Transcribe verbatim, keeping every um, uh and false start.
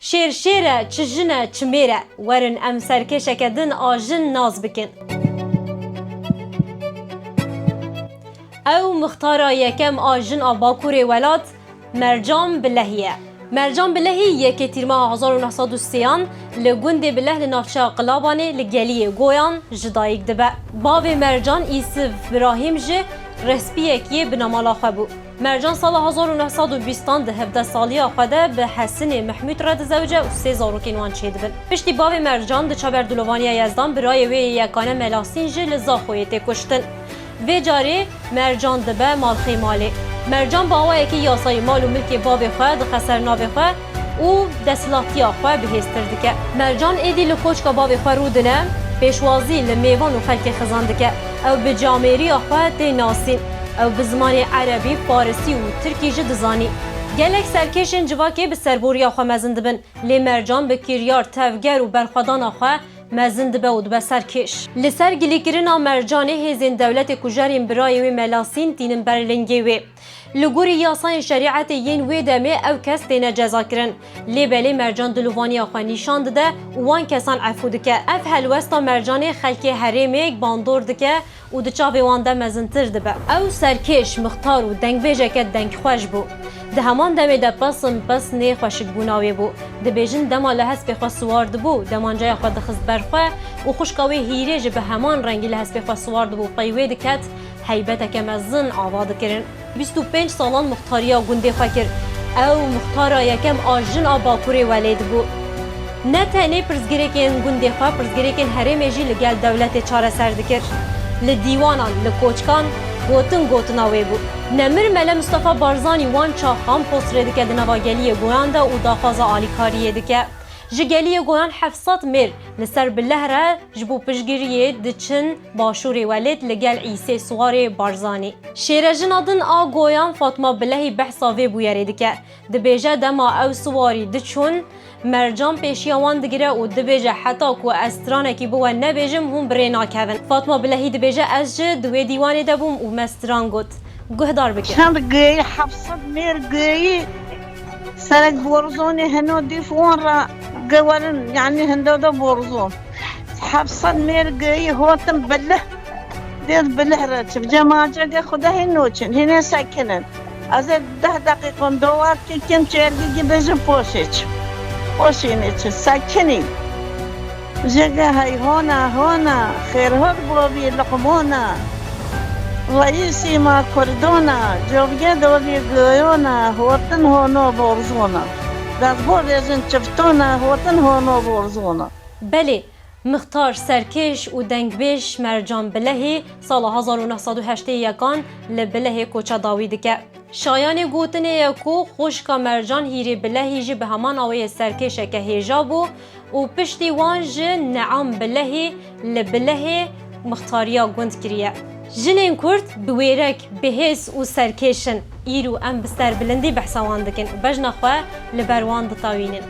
Şêr şêr e, çi jin e, çi mêr e. Werin em serkêşeke din a jin nas bikin. Ew mixtara yekem a jin a Bakurê welat Mercan Bilehî ye. Mercan Bilehî yekê Tîrmeha hezar û neh sed û sêyan li gundê Bileh li navçeya Qilabanê li geliyê Goyan ji dayik dibe. Bavê Mercan Îsif Birahîm jî rehspiyek yê binamala xwe bû. Mercan sala hezar û neh sed û bîstan di hevdeh saliya xwe de bi Hesinê Mehmûd re dizewce û sê zarokên wan çêdibin. Piştî bavê Mercan diçe ber dilovaniya Yezdan, birayê wê yê yekane Melasîn jî li Zaxoyê tê kuştin. Vê carê Mercan dibe malxê malê. Mercan bi awayekî yasayî mal û milkê bavê xwe dixe ser navê xwe û desthilatiya xwe bihêztir dike. Mercan êdî li koçka bavê xwe rûdine, pêşwazî li mêvan û xelkê xizan dike. Ew bi camêriya xwe tê nasîn. Ew bi zimanê erebî, farisî û tirkî jî dizanî. Gelek serkêşên civakê bi serboriya xwe mezin dibin. Lê Mercan bi kiryar, tevger û berxwedana xwe mezin dibe û dibe serkêş. Li ser gilîkirina Mercanê hêzên dewletê kujerên birayê wê Melasîn tînin ber lingê wê. Li gorî yasayên şerîetê yên wê demê ew kes têne cezakirin. Lê belê Mercan dilovaniya xwe nîşan dide û wan kesan efû dike. Ev helwesta Mercanê xelkê herêmê bandor dike û di çavê wan de mezintir dibe. Ew serkêş, mixtar û dengbêjeke dengxweş bû. Di heman demê de pesin pes nê xweşikbûna wê bû. Dibêjin dema li hespê xwe siwar dibû, demanceya xwe dixist ber xwe û xwişka wê hîrê jî bi heman rengî li hespê xwe siwar dibû, pey wê diket, heybeteke mezin ava dikirin. Bîst û pênc salan muxtariya gundê xwe kir. Ew muxtara yekem a jin a Bakurê Welêt bû. Ne tenê pirsgirêkên gundê xwe, pirsgirêkên herêmê jî li gel dewletê çareser dikir. Li dîwanan, li koçkan gotin gotina wê bû. Nemir Mele Mistefa Barzanî wan çaxan post rê dike di nava geliyê Goyan de û daxwaza alîkariyê dike. Ji geliyê Goyan heft sed mêr li ser Bileh re ji bo piştgiriyê diçin başûrê Welêt li gel Îsê Siwarê Barzanî. Şêrejina din a Goyan Fatma Bilehî behsa vê bûyerê dike. Dibêje dema ew siwarî diçûn, Mercan pêşiya wan digire û dibêje heta ku ez stranekî bi we nebêjim hûn bi rê nakevin. Fatma Bilehî dibêje ez jî di wê dîwanê de bûm û me stran got. Guhdar bikin. Çend gêyî, heft sed mêr gêyî, serek borzonê heno dîf wan re gewerin, yanî hendo de borzon. Heft sed mêr gêyî hotin Bileh. Dêr Bileh re çi? Cemace ge Xuda hîn noçin, hînê sekinin. Ez ê deh deqîqon dowar kikim, çêrgî gi bêjim poşê çi. Poşînê çi? Sekinî. Jege hey hona, hona, xêrhot bovî luqmona. Reîsî ma kurdona, covge dovî goyona, hotin hono borzona. Dest bo vêjin çiftona, hotin hono borzona. Belê, mixtar, serkêş û dengbêj Mercan Bilehî sala hezar û neh sed û heştê yekan li Bilehê koça dawî dike. Şayanê gotinê ye ku xwişka Mercan Hîrê Bilehî jî bi heman awayê serkêşeke hêja bû û piştî wan ji Neam Bilehî li Bilehê mixtariya gund kiriye. Jinên Kurd bi wêrek, bi hêz û serkêş in. Îro em bi serbilindî behsa wan dikin û bejna xwe li ber wan ditawînin.